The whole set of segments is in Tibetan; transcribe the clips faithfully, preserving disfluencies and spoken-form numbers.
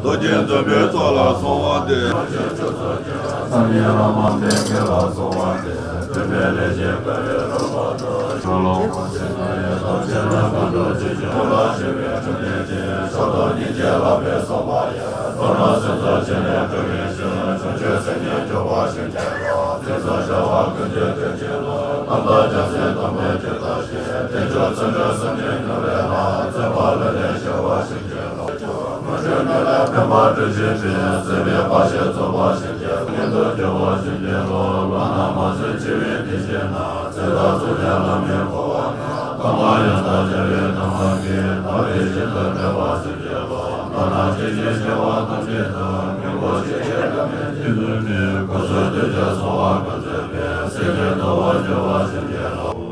རྡོ་རྗེ་འཛིན་པའི་ཚོགས་ལ་སོགས་པ་སྟེ། སངས་རྒྱས་བླ་མ་འདི་སྐད་ལ་སོགས་པ་སྟེ། མཐུན་པའི་ལས་ཀྱི་བཀའ་ཡི་རོལ་པ་དང་། ལོངས་སྤྱོད་ཀྱི་ཐོག་ཆེན་ལ་གང་འགྲོ་ཇི་བྱུང་ལ་ཞུགས་པའི་སྒྲུབ་གནས་ཀྱི་ཕྱོགས་དང་ཉིན་བྱེད་ལ་ཕན་སོགས་པ་ཡི། མདོར་ན་སེམས་ཙམ་ཆེན་ལས་སྒྲུབ་པའི་ཕྱིར། བྱང་ཆུབ་སེམས་ཉིད་སྐྱོབ་པ་ཞིག་བྱེད་ལ། ཚིག་རྩུབ་བྱ་བ་ཀུན་གྱི་དོན་བྱེད་ལ། རྣམ་དག་བྱང་སེམས་དམ་པའི་ཆོས་ལྟ་ཞིང་། དལ་འབྱོར་བརྩོན་འགྲུས་སེམས་ཉིད་ཉམས་པའི་ལྷ། བརྩོན་པ་ལྷུར་ལེན་ཤེས་པ་ཞིག་བྱེད་ལ། ངོ་སྤྲོད་ནི་ལས་ཕན་པ་སྒྲུབ་བྱེད་པའི། བརྩེ་བའི་བཀའ་བཞིན་རྫོགས་པ་ཞིག་བྱེད་ལ། སྔོན་དུ་འགྱུར་བ་ཞིག་བྱེད་ལ། བླ་ན་མ་ཟད་འཆི་བའི་དུས་བཞིན་ན། ཚེ་དང་ཚུལ་ཁྲིམས་བླ་མའི་གོ་འཕང་ན། གང་ལ་ཡང་དག་བྱ་བའི་དམ་བཅའ་གིས། དག་པའི་ཞིང་དུ་འགྲོ་བ་ཞིག་བྱེད་ལ། མདོར་ན་སྐྱེ་ཤི་ཤི་བ་ཐམས་ཅད་དང་། སྙིང་པོ་ཞི་བྱེད་བླ་མའི་རྗེས་སུ་ནི། འཁོར་ཚོགས་གདུལ་བྱ་ཚོགས་པ་ཀུན་བསོད་པའི། སྲས་ཀྱི་ཐུ་བོ་གྱུར་པ་ཞིག་བྱེད་ལ།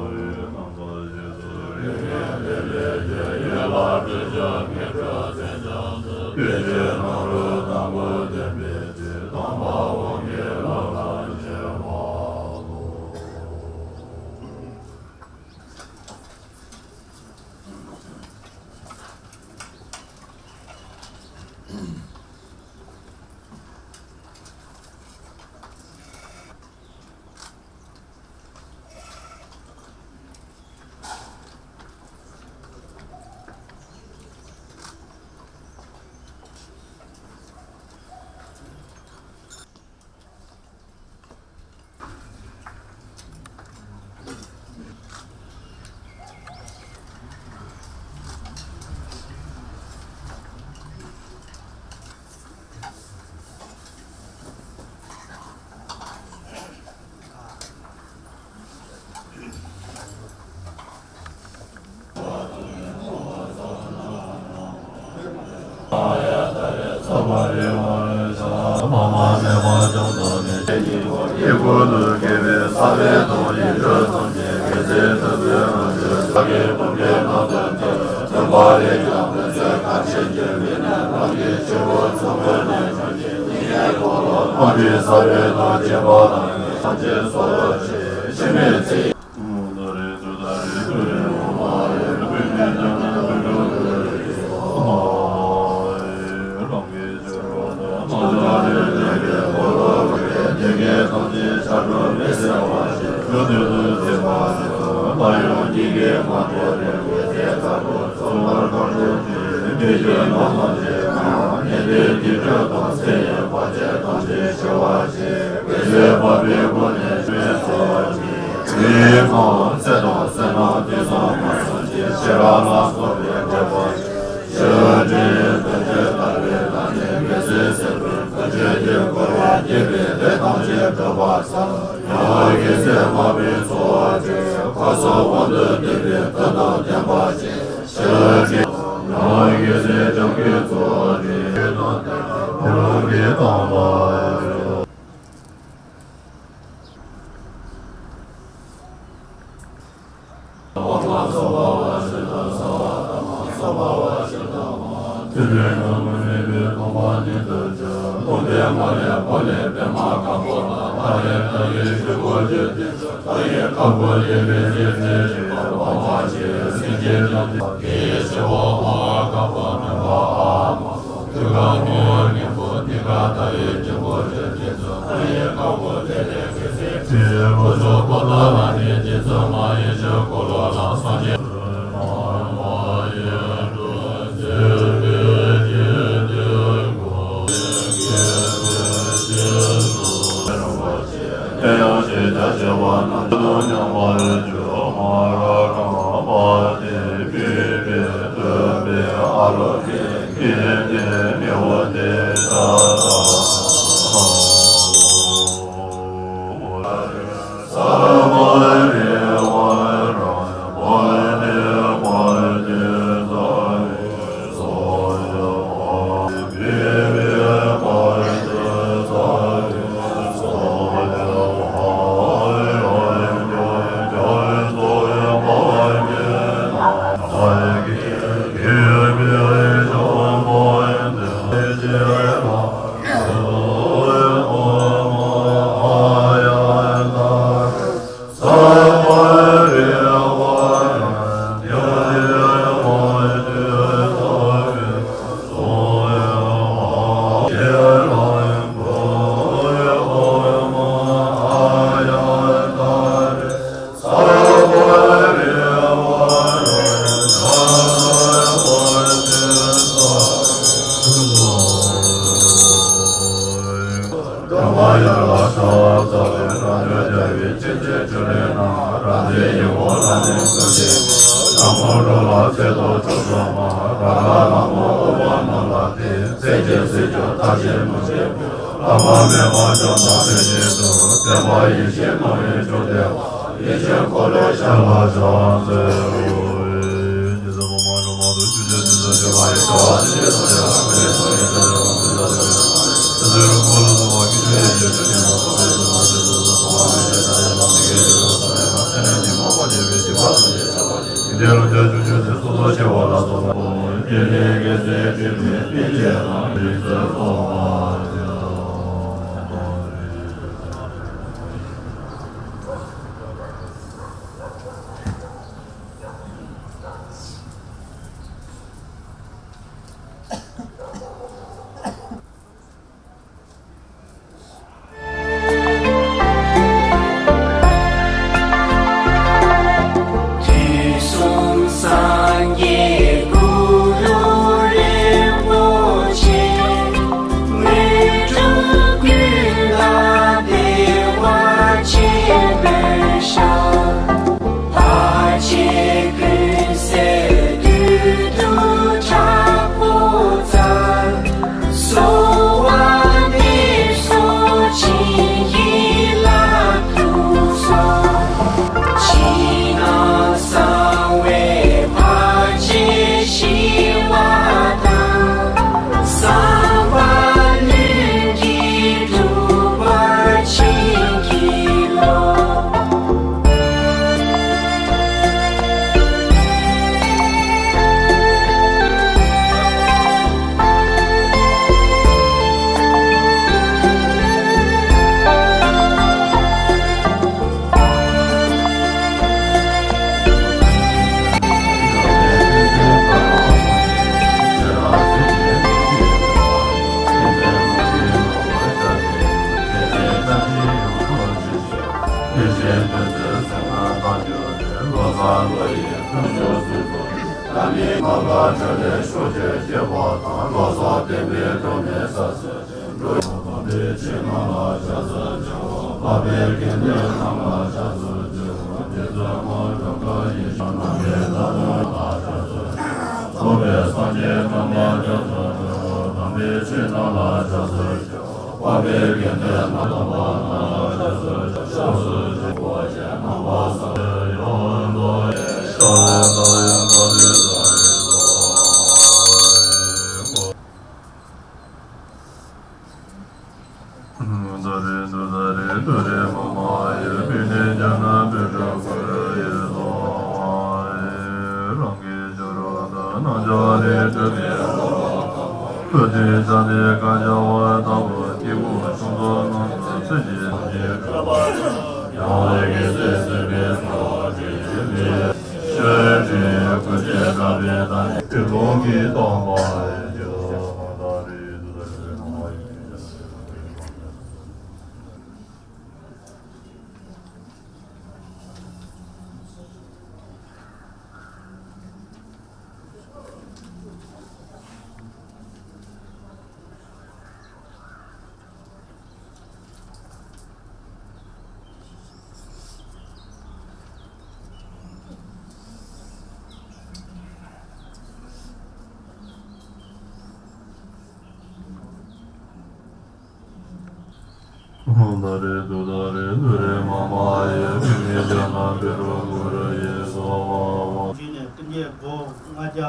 ཞིང་ནས་ཀུན་མཁྱེན་སྒོ་ལྔ་བརྒྱ།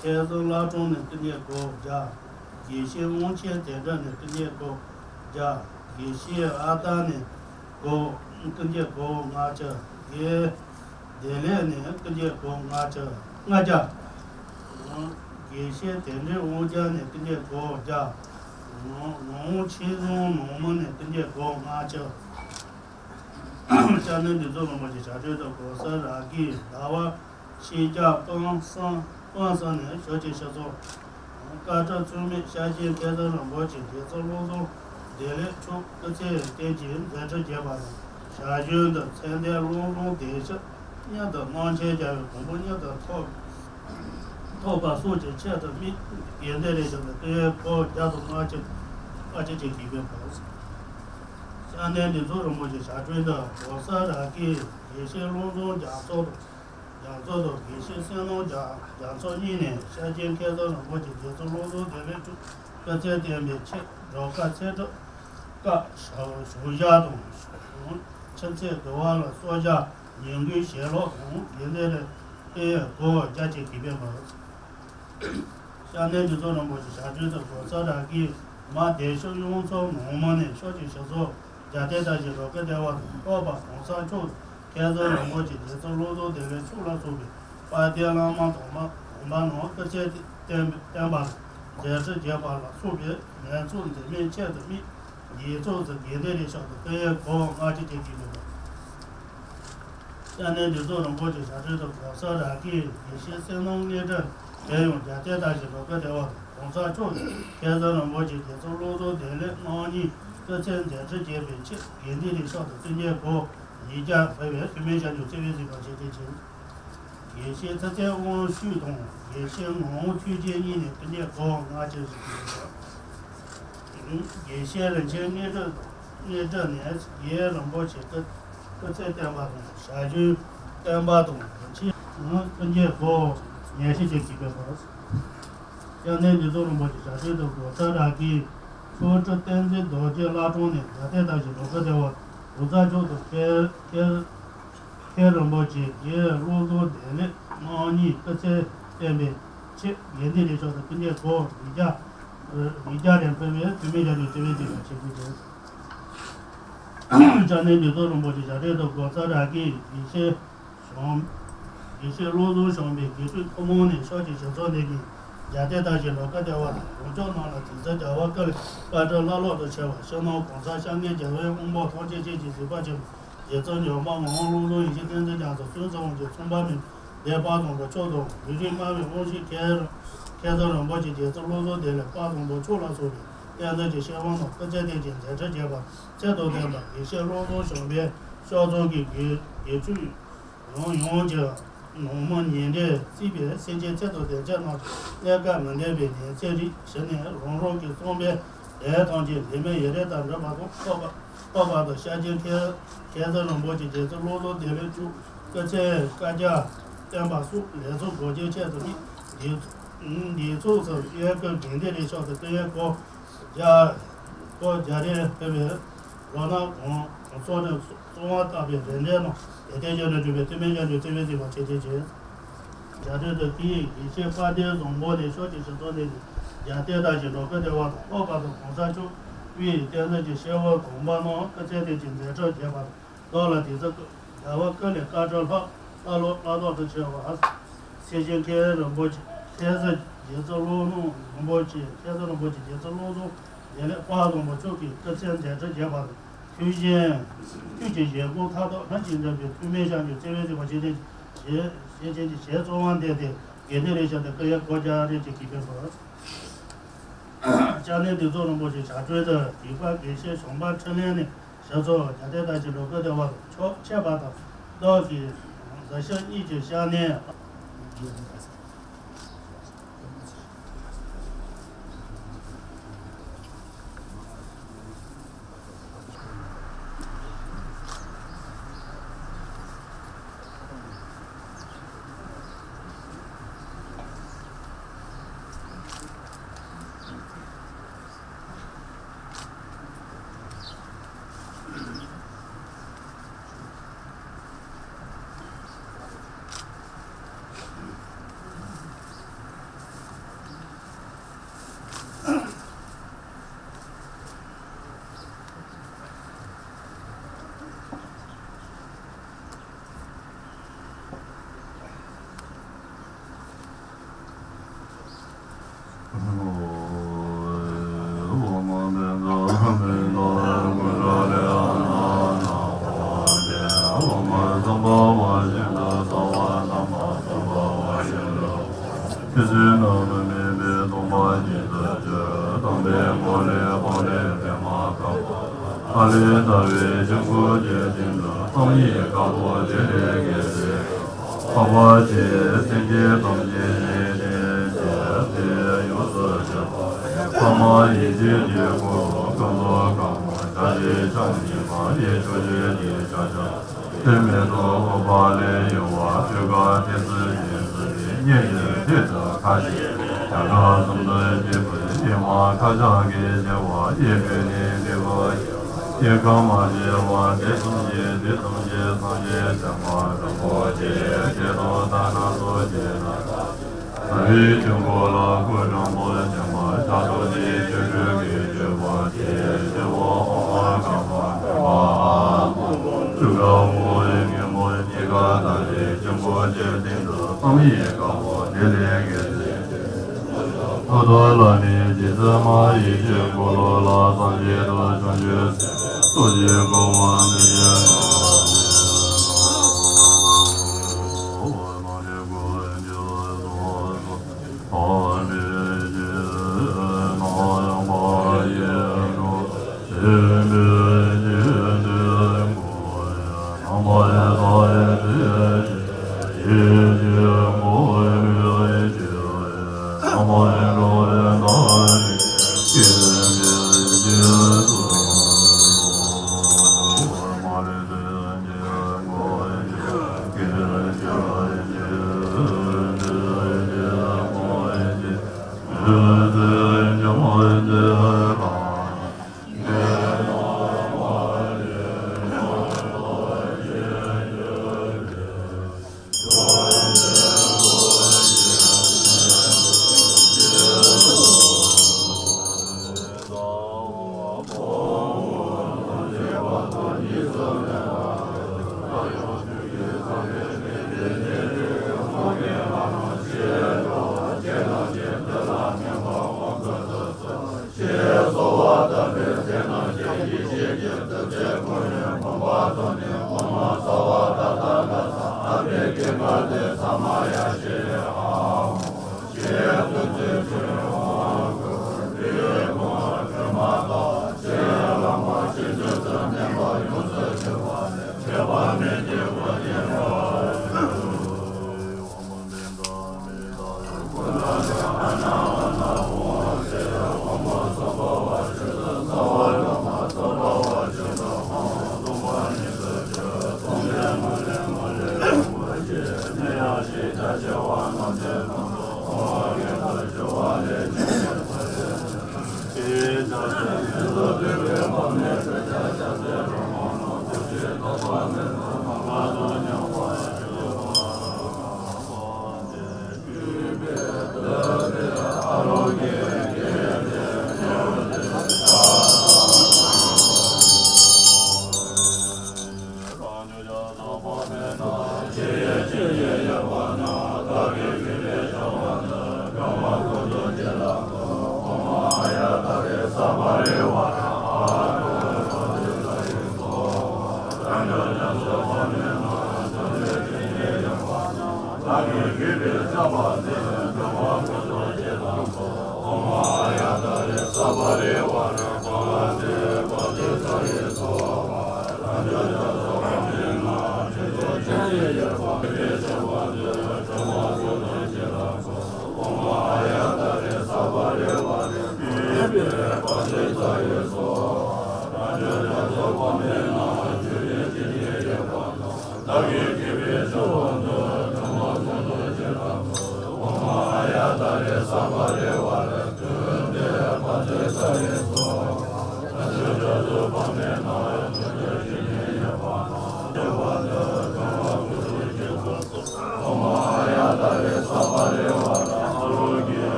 ཁྱེད་ཚོ་བླ་བྲང་ནས་ཀུན་མཁྱེན་སྒོ་བརྒྱ། དགེ་བཤེས་དབང་ཆེན་དན་གྲ་ནས་ཀུན་མཁྱེན་སྒོ་བརྒྱ། དགེ་བཤེས་ཨ་སྟག་ནས་སྒོ་ཀུན་མཁྱེན་སྒོ་ལྔ་བརྒྱ། དགེ་བདེ་ལེགས་ནས་ཀུན་མཁྱེན་སྒོ་ལྔ་བརྒྱ། ལྔ་བརྒྱ། དགེ་བཤེས་དོན་འགྲུབ་དབང་རྒྱལ་ནས་ཀུན་མཁྱེན་སྒོ་བརྒྱ། ནོར་ཆེན་བཟང་ནོར་མོ་ནས་ཀུན་མཁྱེན་སྒོ་ལྔ་བརྒྱ། སྐྱབས་གནས་འདུས་ཚོགས་རིན་པོ་ཆེ་བྱ་བྲལ་དུ་གོ་ས་ར་གི་ཟླ་བ་ཤེས་རྒྱ་སྤང་བསམ་སྤང་བསམ་ནས་ཞོ་ཆེ་ཤ་ཚོགས། བཀའ་ཁྲ་ཚུལ་མིན་ཤ་ཆེན་ཐེ་ཚོམ་རིན་པོ་ཆེ་དགེ་ཚོགས་བློ་བཟང་བདེ་ལེགས་མཆོག་སྐུ་ཚེ་བརྟན་ཅིང་མཛད་འཕྲིན་རྒྱས་པ་དང་། ཞར་བྱུང་དུ་མཚན་ལྡན་ཀློང་ཀློང་བདེ་ཆེན་མཉམ་དུ་གནང་མཁྱེན་རྒྱལ་བའི་གོང་བུ་མཉམ་དུ་ཐོབ་ཐོབ་པ་སོགས་ཀྱི་ཆེད་དུ་དམིགས་དགེ་འདུན་རེ་ཞིག་ཏུ་བསྟོད་པ་བརྒྱ་དང་ལྔ་བཅུ་ལྔ་བཅུ་ཅན་གྱིས་དགོས་པ། ས་གནས་འདི་ཚོ་རིན་པོ་ཆེ་ཞབས་དྲུང་དང་གོང་ས་ར་གི་དགེ་བཤེས་བློ་བཟང་རྒྱ་མཚོ་དང་། རྒྱ་མཚོ་དང་དགེ་བཤེས་བསོད་ནམས་རྒྱ་རྒྱ་མཚོ་གཉིས་ནས་ཤཱཀྱའི་མཁས་བཙུན་རིན་པོ་ཆེ་རྗེ་བཙུན་བློ་བཟང་བདེ་ལེགས་མཆོག་སྐུ་ཚེ་བརྟན་པའི་ཆེད་སྒྲོལ་དཀར་ཚེ་སྒྲུབ་བཀའ་ཞབས་ཞུ་ཞག་དང་། ཕྱག་འཚལ་འདུལ་བ་ལ་གསོལ་ཇ་ཉིན་གུང་ཞལ་ལག་དང་དགེ་འདུན་རེ་ཨེ་གོ་རྒྱ་ཆེ་གི་པའི་མ། ཤར་གནས་འདི་ཚོ་རིན་པོ་ཆེ་ཞབས་དྲུང་དུ་གོང་ས་ར་གི་མ་བདེ་ཤོག་གཡུ་མཚོ་ངོ་མ་ནས་ཤོག་ཅིག་ཞབས་སོར་རྒྱ་སྟེ་ད་ཞིག་རོ་ཀ་དེ་བ་དང་ཐོག་པ་གོང་ས་མཆོག་མཁན་ཟུར་རིན་པོ་ཆེ་རྗེ་བཙུན་བློ་བཟང་བདེ་ལེགས་མཆོག་ལ་སོགས་པའི་དཔལ་ལྡན་བླ་མ་དམ་པ་དམ་པ་རྣམས་སྐུ་ཚེ་བརྟན་བརྟན་པ་དང་མཛད་འཕྲིན་རྒྱས་པ་ལ་སོགས་པའི་ལས་ཚོགས་འཛད་མེད་ཆེད་དུ་དམིགས། རྗེས་ཚོགས་སུ་དགེ་འདུན་རེ་ཤག་ཏུ་སྐུ་ཡོན་གོ་ལྔ་བཅུ་བརྒྱད་ཅིག་ཡོད་པ། ཤར་གནས་འདི་ཚོ་རིན་པོ་ཆེ་ཞབས་དྲུང་དུ་གོང་ས་ར་གི་དགེ་བཤེས་བསོད་ནམས་དངོས་གྲུབ་དེ་ཡང་རྒྱ་སྟེ་ད་ཞིག་རོ་ཀ་དེ་བ་དང་གོང་ས་མཆོག་མཁན་ཟུར་རིན་པོ་ཆེ་རྗེ་བཙུན་བློ་བཟང་བདེ་ལེགས་རྣམ་གཉིས་སྐུ་ཚེ་མཛད་འཕྲིན་རྒྱས་པའི་ཆེད་དགེ་འདུན་རེ་ཤག་ཏུ་སྐུ་ཡོན་གོ་ཉིས་བརྒྱ་ཕེབས་པའི་ཐུགས་སྨོན་ཞབས་ཀྱི་བརྩེ་བའི་གཟིགས་པ་ཆེ་གཏེར་ཆེན། དགེ་བཤེས་ཚེ་བརྟན་དབང་ཕྱུག་དང་དགེ་བཤེས་ངག་དབང་ཐུགས་རྗེ་གཉིས་ནས་སྐུ་ཡོན་གོ་ལྔ་བཅུ་ཞིག་ཡོད། དགེ་བཤེས་རིན་ཆེན་དངོས་གྲུབ་དངོས་གྲུབ་ནས་རྗེ་རིན་པོ་ཆེ་སྐུ་སྐུ་ཚེ་བརྟན་པ་དང་ཞབས་ཞུ་བརྟན་པ་དང་རིན་ཆེན་སྐུ་ཡོན་གོ་ཉི་ཤུ་ཅན་གྱི་དགོས་པ། ཤར་གནས་འདི་ཚོ་རིན་པོ་ཆེ་ཞབས་དྲུང་དུ་གོང་ས་ར་གི་མཆོག་སྤྲུལ་བསྟན་འཛིན་རྡོ་རྗེ་བླ་བྲང་ནས་རྒྱ་སྟེ་ད་ཞིག་རོ་ཀ་དེ་བ་གོང་ས་མཆོག་ཏུ་ཁེལ་ཁེལ། མཁན་རིན་པོ་ཆེ་རྗེ་བློ་བཟང་བདེ་ལེགས་རྣམ་གཉིས་སྐུ་ཚེ་བརྟན་པའི་ཆེད་དགེ་འདུན་རེ་ཤག་ཏུ་སྐུ་ཡོན་གོ་ཉིས་བརྒྱ་ཉིས་བརྒྱ་རེ་ཕུལ་བའི་ཐུགས་སྨོན་ཞབས་ཀྱི་བརྩེ་བའི་གཟིགས་པ་ཆེ་གཏེར་ཆེན། ཤར་གནས་འདི་ཚོ་རིན་པོ་ཆེ་ཞབས་དྲུང་དུ་གོང་ས་ར་གི་དགེ་བཤེས་བྱམས་དགེ་བཤེས་བློ་བཟང་བྱམས་པའི་དགེ་ཕྲུག་ཐུན་མོང་ནས་ཕྱག་ཅིག་ཞབས་སོར་ནས་ཀྱི་རྒྱ་སྟེ་ད་ཞིག་རོ་ཀ་དེ་བ་དང་གོང་ཆོག་རྣམས་ལ་དེང་སང་རྒྱལ་བ་ཀུན་ལས་བཀའ་དྲིན་བླ་ལོག་ཏུ་ཆེ་བ་ཕྱི་ནང་གོང་ས་སྐྱབས་མགོན་རྒྱལ་བའི་དབང་པོ་ཐམས་ཅད་ཅན་གྱི་གཟིགས་པ་ཆེན་པོ། རྗེ་བཙུན་འཇམ་དཔལ་ངག་དབང་བློ་བཟང་ཡེ་ཤེས་བསྟན་འཛིན་རྒྱ་མཚོ་གསུམ་ཚང་གི་མཚུངས་པ་མེད་པའི་དཔལ་བཟང་པོ་མཆོག་དང་ཡུལ་དུས་སྨྲ་བའི་དབང་ཕྱུག་མཁན་མཁན་ཟུར་རིན་པོ་ཆེ་རྗེ་བཙུན་བློ་བཟང་བདེ་ལེགས་དཔལ་བཟང་པོ་མཆོག་ལ་སོགས་པའི་བསྟན་འཛིན་གྱི་སྐྱེས་བུ་རྣམས་སྐུ་ཚེ་བརྟན་ཅིང་མཛད་འཕྲིན་རྒྱས་པ་ཚད་དང་ལྡན་པ་དགེ་བཤེས་བློ་བཟང་བྱམས་པའི་ཕྱག་རྫོང་གི་དགེ་དགེ་ཕྲུག་ཡང་ཡང་གི་ནང་མི་ཉེ་འབྲེལ་བརྩིས་པའི་སེམས་ཅན་ཚེ་དང་ལྡན་ཕྱིར་རྣམས་ཀླན་ཀ་མི་ལྡན་པའི་ཉེན་ཚེ་རིགས་ཞི་ནས་རང་རང་གི་བསམ་པའི་དོན་ཐམས་ཅད་འབྲལ་མེད་ཡིད་རེ་ལྟར་འགྲུབ་པ་དང་། འཕགས་པ་འཕགས་པ་དང་ཤཱཀྱའི་མཁས་མཁས་བཙུན་རིན་པོ་ཆེ་རྗེ་བཙུན་བློ་བཟང་བདེ་ལེགས་མཆོག་སྐུ་ཚེ་བསྐལ་བརྒྱར་བརྟན་པ་སོགས་ལས་ཚོགས་དགོངས་རྒྱན་ཆེད་དུ་གཉེར། འདི་འདི་ཚོགས་སུ་གཡས་སྐོར་དགེ་འདུན་རེ་ཤག་ཏུ་སྐུ་ཡོན་གོ་བརྒྱ་གོ་བརྒྱ་རེ་ཕུལ་བའི་ལོ་ན་གང་གང་སོགས་ནས་གསང་བ་བཏབ་པའི་རིམ་གྲོ་རྣམས་དེ་ལྟར་བྱས་ནས་གྲུབ་པའི་ཐུགས་སྨོན་ཞབས་ཀྱི་བརྩེ་བའི་གཟིགས་པ་ཆེ་གཏེར་ཆེན། རྒྱ་སྟོད་དུ་སྐུ་ཡི་དགེ་བཤེས་དཔལ་ལྡན་བཟང་པོ་ལས་ཕྱོགས་ཀྱི་ཞིང་ཚོགས་ནས་རྒྱ་སྟོད་དང་ཞིང་འབྲོག་ཁུལ་སྡེ་བ་དང་ལྷོ་ཁ་དང་གོང་ས་མཆོག་དབུས་བསྟན་འཛིན་གྱི་སྐྱེས་བུ་གོང་མ་རྣམས་སྐུ་ཚེ་བརྟན་ཅིང་མཛད་འཕྲིན་རྒྱས་པ་དང་། བདག་ལ་དེ་ཚེ་རྒྱལ་བ་ཀུན་ལས་བཀའ་དྲིན་ལྷག་བླ་ལོག་བླ་ལོག་ཏུ་ཆེ་བ། སེ་ཆེན་མཁན་རིན་པོ་ཆེ་མཁན་ཟུར་རྗེ་བཙུན་བློ་སྣང་རིན་པོ་ཆེ་མཁན་ཟུར་རིན་པོ་ཆེ་རྗེ་བཙུན་བློ་བཟང་བདེ་ལེགས་དཔལ་བཟང་པོ་མཆོག་གི་སྐུ་ཚེ་མཛད་འཕྲིན་རྒྱས་པ་དང་། ཐུགས་བཞེད་ཐུགས་ཀྱི་བཞེད་དགོངས་མཐའ་དག་ལྷུན་གྱིས་འགྲུབ་པའི་ཐུགས་སྨོན་ཞབས་ཀྱི་བརྩེ་བའི་གཟིགས་པ་ཆེ་གཏེར་ཆེན། སེ་ཆེན་གྱི་ཞལ་གསོལ་བ་འདེབས་ཏེ་དགེ་འདུན་རེ་ཤག་ཏུ་སྐུ་ཡོན་གོ་བརྒྱ་རེ་ཅིག་གི་ཕེབས་པ། ཤར་གནས་འདི་ཚོ་རིན་པོ་ཆེ་ཞབས་དྲུང་དུ་དགེ་བཀའ་དགེ་བཤེས་བྱམས་པ་འཕྲིན་ལས་ནས་ཞབས་སོར་རྒྱ་སྟོད་དང་ཞིང་འབྲོག་ཁུལ་སྡེ་བ་དང་ཕྱོགས་ཕྱེད་པ་དང་བདག་གིས་གཟིགས་ཞིབ་གཉིས་ཀྱི་ཤར་གནས། ཕྱི་ཚུལ་རྣམ་པར་མེད་པའི་སྟོང་པ་ཉིད་དུ་གྱུར། དམ་པའི་གོ་ལའི་འཁོར་ལོའི་པདྨ་དཀར་པོ། ཨ་ལས་ལྟ་བུའི་དཀྱིལ་འཁོར་གྱི་སྟེང་དུ་བསམ་ཡས་དཀར་པོ་དེ་ལས་སྐྱེས་ཏེ། འཕགས་པ་སྤྱན་རས་གཟིགས་ཀྱིས་ཐམས་ཅད་བརྒྱན་ཏེ་དེ་ཡོངས་སུ་གྱུར་པ། ཕ་མ་ཡི་དམ་གྱི་སྐུ་ཀུན་ཏུ་གང་བ་བརྒྱ་ ཆགས་ཉེས་པ་ཡི་ཆོས་ཅན་གྱི་ཆ་ཤས་དེ་མེད་དུ་དབུ་འཕང་ལས་གཡོ་བ་དུད་ཁ་ཐེ་ཚོམ་གྱི་ཚུལ་གྱིས་སྙན་གྱི་ཐད་དུ་ཁ་ཞིག་རྒྱ་གར་སུམ་མདོའི་སྐྱེས་བུ་ཨེ་མ་ཁ་བྱང་གི་བྱེ་བ་ཡི་བོད་ནི་འདི་གོ། སྐྱེ་ཁམས་མ་སྐྱེ་བ་དེ་གསུམ་གྱི་དེ་གསུམ་གྱི་སངས་རྒྱས་བྱམས་པ་རིན་པོ་ཆེ་དེ་དང་ད་ན་སོ་སྐྱེ་ན། ས་བའི་ཆུ་འགོ་ལ་སྐུ་དྲང་པོ་བྱོན་པ་ཕྱག་རྡོར་གྱི་ཆོ་འཕྲུལ་གྱི་སྤྱོད་པ་དེ་སྤྱི་བོ་ཨོཾ་ཨཱཿཧཱུྃ་བྷ་མ་ཨཱཿཧཱུྃ། ཐུགས་ཀར་དབང་པོའི་སྙིང་པོ་གཉིས་ཀ་དག་ལས་སྙིང་པོ་ཆེ་སྟེང་དུ་བསམ་ཡས་དཀར་པོ་དེ་ལས་བརྒྱད་ཅུ། ཐུགས་རྡོ་ལ་ནི་རྗེ་བཙུན་མ་ཡི་ཆོས་འཁོར་ལོ་ལ་སངས་རྒྱས་དང་བྱང་ཆུབ་སེམས་དཔའི་ཚོགས་ཀྱིས་བསྐོར་བ་འདི་ཡི་ནང་